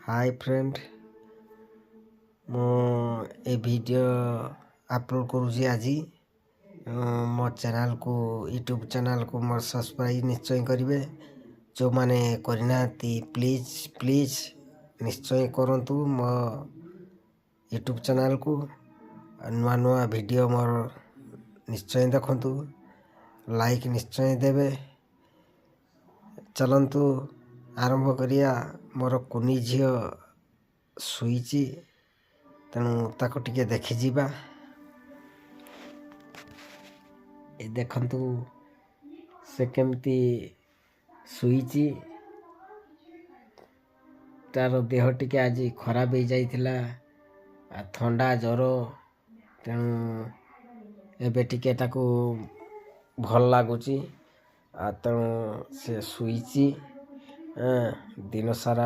ହାଏ friend, ମୁଁ ଏ video upload କରୁଛି ଆଜି। ମୋ ଚ୍ୟାନେଲ୍କୁ, ୟୁଟ୍ୟୁବ୍ ଚ୍ୟାନେଲ୍କୁ ମୋର ସବସ୍କ୍ରାଇବ୍ ନିଶ୍ଚୟ କରିବେ। ଯେଉଁମାନେ କରିନାହାନ୍ତି, ପ୍ଲିଜ୍ ପ୍ଲିଜ୍ ନିଶ୍ଚୟ କରନ୍ତୁ ମୋ ୟୁଟ୍ୟୁବ୍ ଚ୍ୟାନେଲ୍କୁ। ନୂଆ ନୂଆ ଭିଡ଼ିଓ ମୋର ନିଶ୍ଚୟ ଦେଖନ୍ତୁ, ଲାଇକ୍ ନିଶ୍ଚୟ ଦେବେ। ଚାଲନ୍ତୁ ଆରମ୍ଭ କରିବା। ମୋର କୁନି ଝିଅ ଶୋଇଛି, ତେଣୁ ତାକୁ ଟିକେ ଦେଖିଯିବା। ଏ ଦେଖନ୍ତୁ, ସେ କେମିତି ଶୋଇଛି। ତାର ଦେହ ଟିକେ ଆଜି ଖରାପ ହେଇଯାଇଥିଲା, ଥଣ୍ଡା ଜ୍ୱର। ତେଣୁ ଏବେ ଟିକେ ତାକୁ ଭଲ ଲାଗୁଛି, ଆଉ ତେଣୁ ସେ ଶୋଇଛି ଦିନସାରା।